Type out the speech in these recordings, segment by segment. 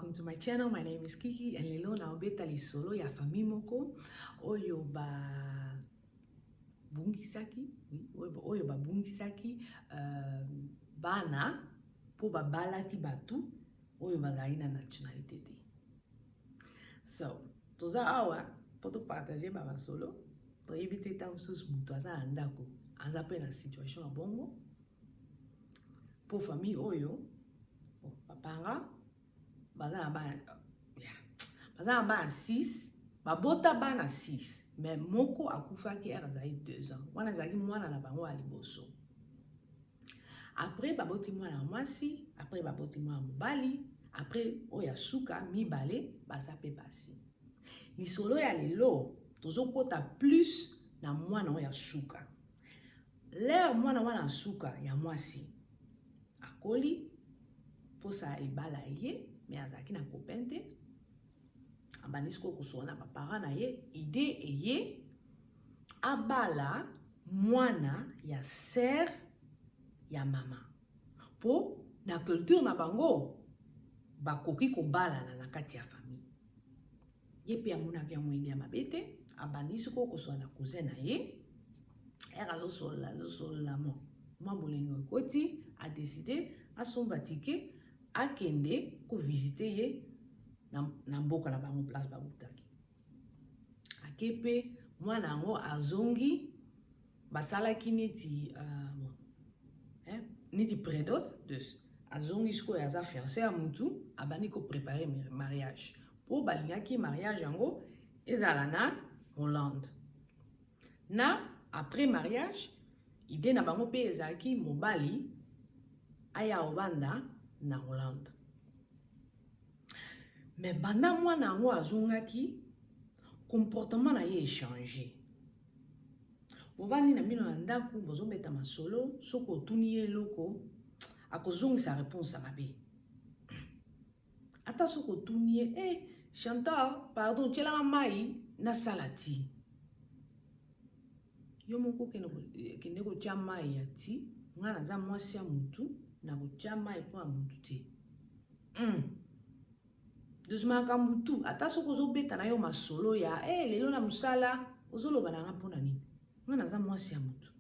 Welcome to my channel. My name is Kiki and lelo naobeta lisolo ya famille moko oyo ba bungisaki, oui, oyo babungisaki bana mpo babalaki bato oyo bazalaki na nationalité te. So toza awa mpo topartage ba masolo. Toyebi te, ntango mosusu moto aza na ndako, aza mpe na situation ya bongo. Mpo famille oyo, bapanga baza na bana 6, babota bana 6, mais moko akufaki ere azali 2 ans. Wana ezalaki mwana na bango ya liboso. Après baboti mwana ya mwasi, après baboti mwana mobali, après oyo ya suka, mibale baza mpe basi. Lisolo ya lelo, tozokɔta plus na mwana oyo ya suka. Lere mwana wana ya suka ya mwasi akoli, mposa ebala ye, mais azalaki na copain te. Abandi sikoyo kosola na baparent na ye. Idée eye abala mwana ya sœur ya mama, mpo na culture na bango bakoki kobalana na kati ya famille. Ye mpe amonaki yango idée ya mabe te. Abandi sikoyo kosola na cousin na ye. Ere azosolola, azosolola, mo mwa bolingo ekoti. Adécider asomba ticket, akende kovisiter ye na mboka na bango, place babutaki. Ake mpe, mwana yango azongi. Basalaki neti bon, eh, neti prédot. Dus azongi sikoyo, aza fiancé ya mutu. Abandi kopréparer mariage, mpo balingaki mariage yango ezala na Hollande. Na après mariage, idée na bango mpe ezalaki mobali aya obanda na Hollande. Mais banda mwana yango azongaki, comportement na ye echanger. Bovandi na bino na ndako, bozobeta masolo, soki otuni ye eloko, akozongisa réponse ya mabe. Ata soki otuni ye: "E Chantal, pardon, tielanga mai nasala ti." Yo moko kende kotia mai ya ti, ngai naza mwasi ya mutu, na kotia mai mpo ya mutu te. Dus makambo tu, ata soki ozobeta na yo masolo ya lelo na mosala, ozoloba na nga mpona nini? Ngai naza mwasi ya mutu.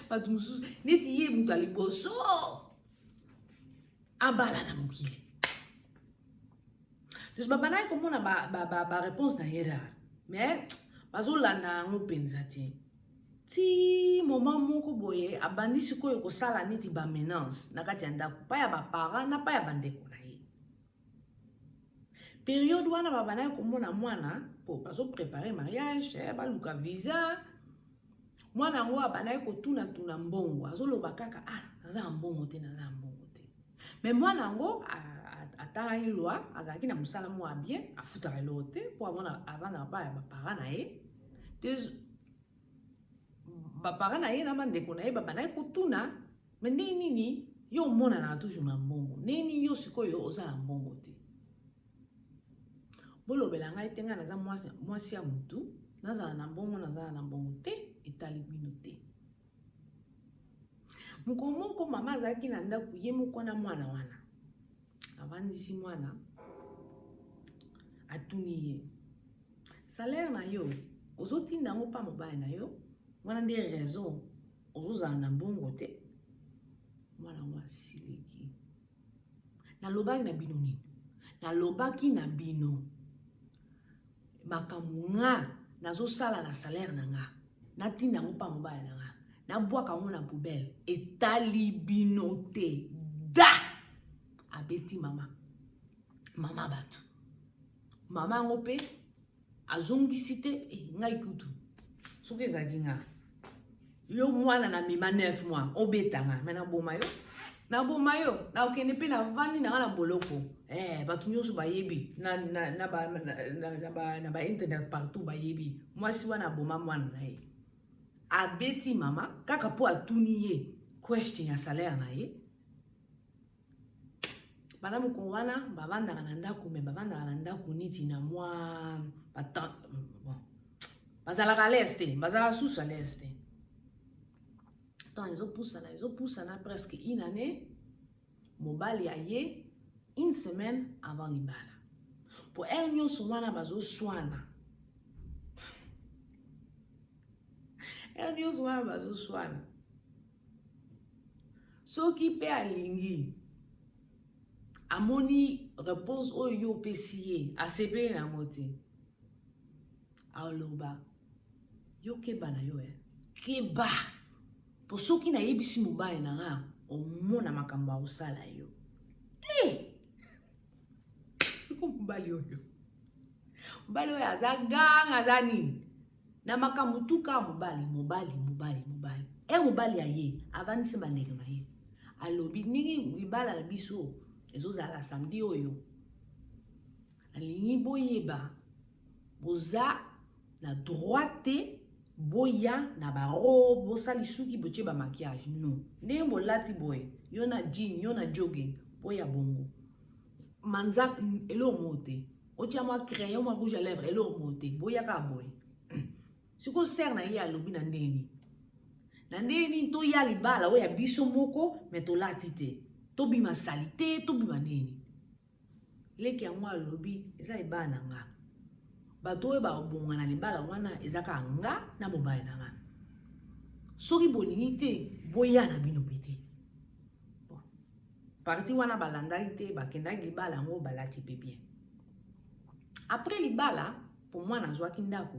Bato mosusu neti ye moto ya liboso abala na mokili. Dus babandaki komona baréponse ba na ye rare, mais bazolanda yango mpenza te. Ti moment moko boye, abandi sikoyo kosala neti bamenaces na kati ya ndako, pa ya baparent na pa ya bandeko na ye. Période wana babandaki komona mwana, mpo bazoprépare mariage, baluka visa. Mwana yango abandaki kotunatuna mbongo, azoloba kaka: "Ah, naza na mbongo te, naza na mbongo te." Mais mwana yango atangaki loi, azalaki na mosala moko ya bien, afutaka eloko te, mpo avandaka pa ya baparent na ye te. Baparent na ye na bandeko na ye babandaki kotuna: "Mais ndenge nini yo omonanaka toujours na mbongo? Ndenge nini yo sikoyo oza na mbongo te?" "Bolobela ngai te, ngai naza mwasi ya motu, nazala na mbongo, nazala na mbongo te, etali bino te." Mokolo moko, mama azalaki na ndako ye moko na mwana wana. Avandisi mwana, atuni ye: "Salaire na yo, ozotinda yango mpa mobali na yo? Wana nde raison ozozala na mbongo te?" Mwana yango asiliki: "Nalobaki na bino nini? Nalobaki na bino makambo nga nazosala na salaire na nga, natinda yango mpa mobali na nga, nabwaka yango na poubelle, etali bino te." Da abeti mama, mama bato. Mama yango mpe azongisi te. Ngai kutu, soki ezalaki nga, yo mwana na mema 9 mois, obetanga, mais naboma yo, naboma yo, nakokende mpe navandi na nga na boloko. Bato nyonso bayebi na bainternet partout, bayebi mwasi wana aboma mwana na ye. Abeti mama kaka mpo atuni ye question ya salaire na ye. Banda mokolo wana, bavandaka na ndako, mais bavandaka na ndako neti na mwa bon, bazalaka à l'aise te, bazalaka susu à l'aise te. Temps ezopusana, ezopusana, presque une année. Mobali aye une semaine avant libala. Po heure nyonso wana bazoswana. Heure nyonso wana bazoswana. Soki pe alingi amoni réponse oyo yo opesi ye asepeli na yango te aloba yo keba na yo eh. Keba po soki nayebisi mobali na nga omona makambo akosala yo eh! Siko mobali oyo mobali oyo aza gang aza nini na makambo tuka mobali mobali mobali mobali e mobali aye avandisi bandeko na ye alobi ndenge libala na biso ezozala samedi oyo nalingi boyeba boza na droit te boya na barobe bosali suki botie ba maquillage non ndenge bolati boye yo na jean yo na jogging boya bongo manza eloko moko te otia mwa crayon mwa rouge à lèvre eloko moko te boya kaka boye sikoyo sere na ye alobi na ndenge nini na ndenge nini toya libala oyo ya biso moko me tolati te tobima salite tobima ndenge nini Leki yango alobi eza libala na nga. Bato oyo bakobonga na libala wana eza kaka nga na mobali na nga. Soki bolingi te boya na bino mpe te. Bon. Parti wana balandaki te, bakendaki libala yango balati mpe bien. Après libala, po mwana azwaki ndako,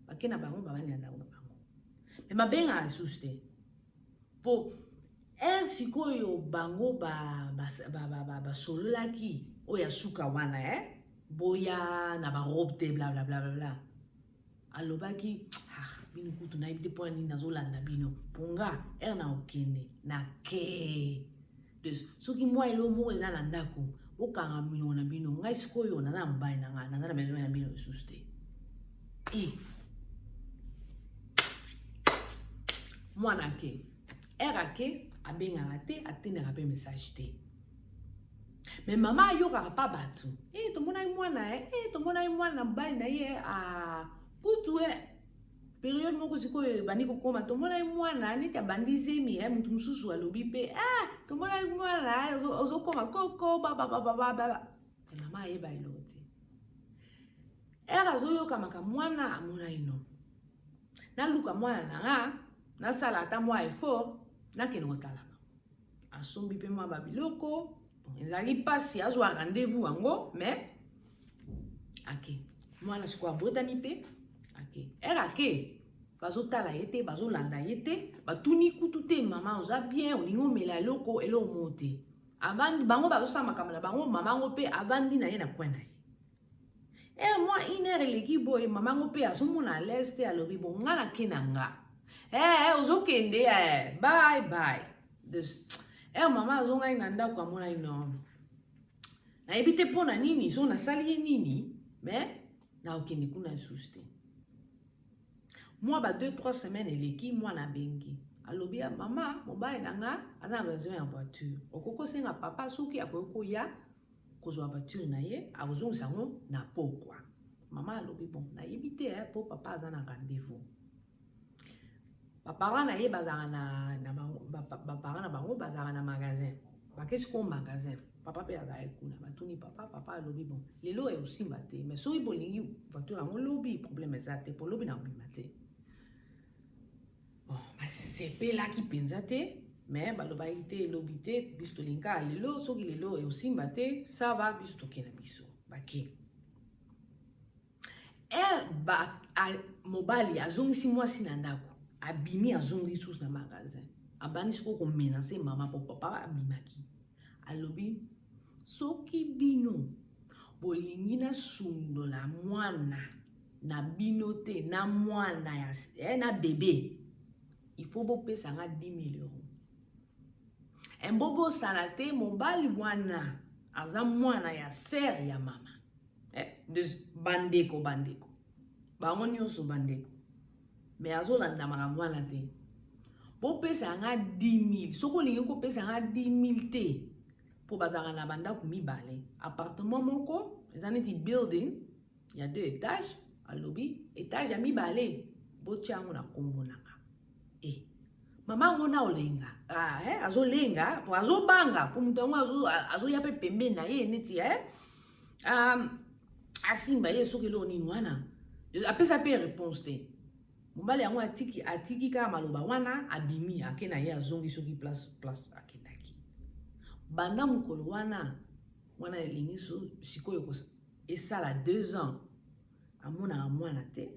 bake na bango babandi na ndako na bango. Me babengaka lisusu te. Po heure sikoyo bango basololaki ba, ba, ba, oyo ya suka wana eh? Boya na barobe te bla bla bla bla alobaki ah, bino kutu nayebi te mpo nini nazolanda bino mpo nga heure na okende na ke soki mwa eloko moko eza na ndako bokanga minoko na bino ngai sikoyo naza na mobali na ngai naza na besoin na bino lisusu te e mwana ake ere ake abengaka te atindaka mpe message te me mama ayokaka pa bato e tomonaki mwana e eh, tomonaki mwana mobali na ye ah, kutu e periode moko sikoyo ebandi kokoma tomonaki mwana neti abandi zemi eh, moto mosusu alobi mpe ah, tomonaki mwana eh, ozokoma koko bababababa mama ayeba eloko te ere azoyokamaka mwana amonaki no naluka mwana na nga nasala ata mwa effort nakende kotala bango asombi mpe mwa babiloko ezalaki mpasi azwa rendez-vous yango mais ake mwana sikoyo abotami mpe ake ere ake bazotala ye te bazolanda ye te batuni kutu te mama oza bien olingi omela eloko eloko moko te avandi bango bazosala makambo na bango mama yango mpe avandi na ye na coin na ye Eh, mwa une heure eleki boye mama yango mpe azomona à l'aise te alobi bo nga nake na nga eh, ozokende eh, bye bye dus eh, mama azongaki na ndako amonaki no nayebi te mpo na nini so nasali ye nini mais nakokende kuna lisusu te mwa ba 2 3 semaine eleki mwana abengi alobi ya mama mobali na nga aza na besoin ya voiture okoki kosenga papa soki akoki koya kozwa voiture na ye akozongisa yango na pokwa mama alobi bon nayebi te eh, po papa aza na rendez-vous baparent na ye bazalaka na, na bango baparent na bango bazalaka na magasin bake sikoyo magasin papa mpe azalaki kuna batuni papa papa alobi bon lelo ekosimba te mais soki bolingi voiture yango lobi problème eza te po lobi nakobima te Bon, basepelaki mpenza te me balobaki te elobi te biso tolingi kaka lelo soki lelo ekosimba te sava biso tokenda biso bake er ba, a, mobali azongisi mwasi na ndako abimi azongi lisusu na magasin abandi sikoyo komenase mama po papa abimaki alobi soki bino bolingi nasundola mwana na bino te na mwana ya eh, na bebe il faut bopesa nga 10 000 euros embobosana te mobali wana aza mwana ya sere ya mama eh, bandeko bandeko bango nyonso bandeko me azolanda makambo wana te bopesa nga 10 000 soki olingi kopesa nga 10 000 te mpo bazalaka na bandako mibale appartement moko eza neti building ya deux étages alobi étage ya mibale botia yango na nkombo na nga e eh, Mama yango na olenga ah, eh, azolenga po azobanga po moto yango azoya mpe pembeni na ye neti eh, um, asimba ye soki eloko nini wana apesa mpe réponse te. Mobali yango atiki atiki kaka maloba wana, abimi ake na ye, azongi soki place place akendaki. Banda mokolo wana wana elingi sikoyo esala 2 ans, amonaka mwana te,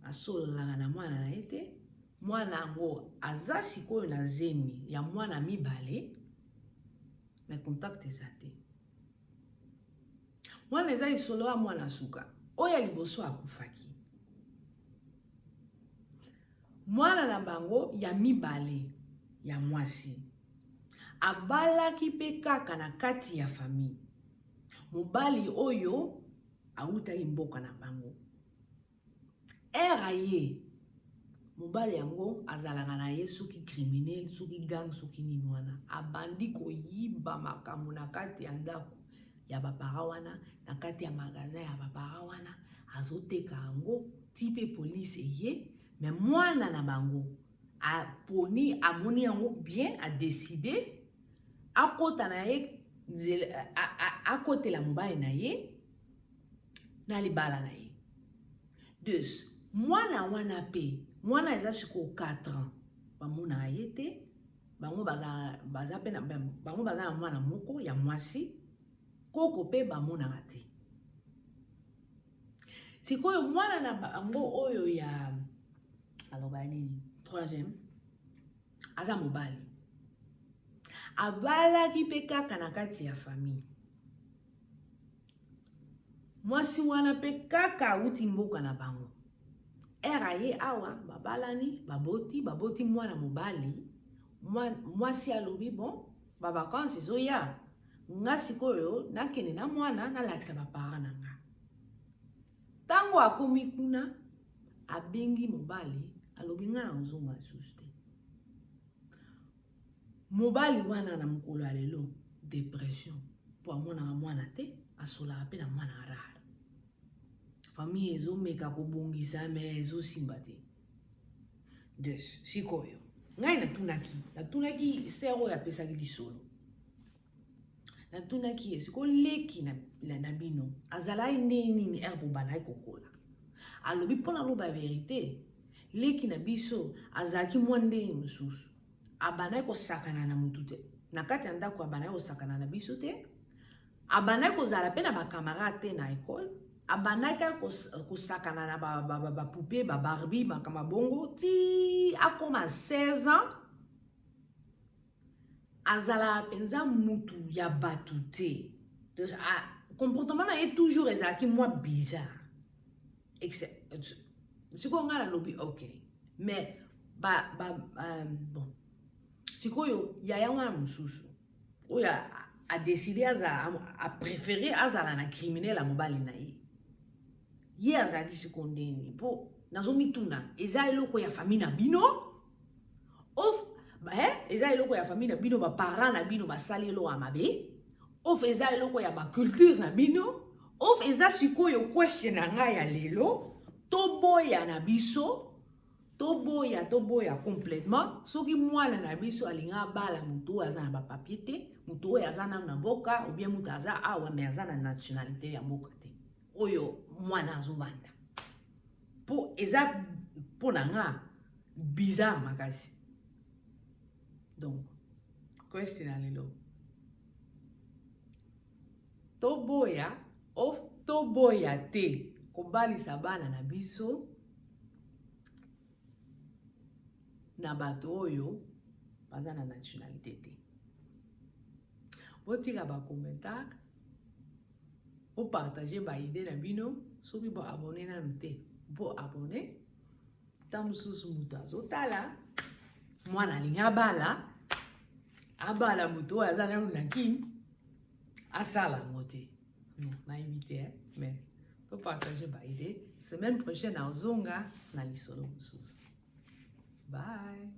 asololaka na mwana na ye te. Mwana yango aza sikoyo na zemi ya mwana mibale, mais contact eza te. Mwana eza lisolo ya mwana suka oyo ya liboso akufaki. Mwana na bango ya mibale ya mwasi abalaki mpe kaka na kati ya famille. Mobali oyo awutaki mboka na bango. Ere aye, mobali yango azalaka na ye soki criminel, soki gang, soki nini wana, abandi koyiba makambo na kati ya ndako ya bapara wana, na kati ya magasin ya bapara wana, azoteka yango ti mpe polise eye. Me mwana na bango aponi, amoni yango bien, adécider akota na ye, akotela mobali na ye na libala na ye. Deux, mwana wana mpe mwana eza sikoyo 4 ans, bamonaka ye te. Bango baza baza mpe na bango, baza na mwana moko ya mwasi, koko mpe bamonaka te. Sikoyo mwana na bango oyo ya aloba nini, troisième, aza mobali, abalaki mpe kaka na kati ya famille. Mwasi wana mpe kaka awuti mboka na bango. Ere aye awa, babalani, baboti mwana mobali. Mwasi alobi: "Bon, bavacances ezoya, nga sikoyo nakende na mwana, nalakisa baparents na nga." Ntango akomi kuna, abengi mobali, alobi: "Nga na ozonga lisusu te." Mobali wana na mokolo ya lelo, dépression, mpo amonaka mwana te, asolaka mpe na mwana rare. Famille ezomeka kobongisa, me ezosimba te. Des sikoyo ngai natunaki sœur oyo apesaki lisolo, natunaki ye: "Sikoyo leki na bino azalaki ndenge nini ere bobandaki kokola?" Alobi: "Mpo naloba vérité, leki na biso azalaki mwa ndenge mosusu. Abandaki kosakana na motu te na kati ya ndako, abandaki kosakana na biso te, abandaki kozala mpe na bacamarade te na école, abandaki kosakana na bapoupées, baBarbie, makambo bongo ti akoma 16 ans. Azalaka mpenza mutu ya bato te. Comportement na ye toujours ezalaki mwa bizarre." Sikoyo ngai nalobi: "Ok, mais ba bon, sikoyo yaya wana mosusu oyo adécider azala, apréférer azala na criminel ya mobali na ye, ye azalaki sikoyo ndenge?" Mpo nazomituna, eza eloko ya famille na bino of eza eloko ya famille na bino, baparent na bino basali eloko ya mabe, of eza eloko ya baculture na bino, of eza sikoyo question na ngai ya lelo: toboya na biso, toboya, toboya complètement soki mwana na biso alingi abala motu oyo aza na bapapier te, motu oyo aza nanu na mboka, ou bien moto aza awa me aza na nationalité ya mboka te oyo mwana azobanda? Mpo eza mpo na nga bizarre makasi. Donc question ya lelo: toboya of toboya te kobalisa bana na biso na bato oyo baza na nationalité te? Botika bacommentaire, bopartager baidées na bino. Soki boabonner nanu te, boabonner. Ta mosusu moto azotala, mwana alingi abala moto oyo aza nanu na Kini, asala yango te, nayebi te. Mais topartager baidées. Semaine prochaine azonga na lisolo mosusu. Bye.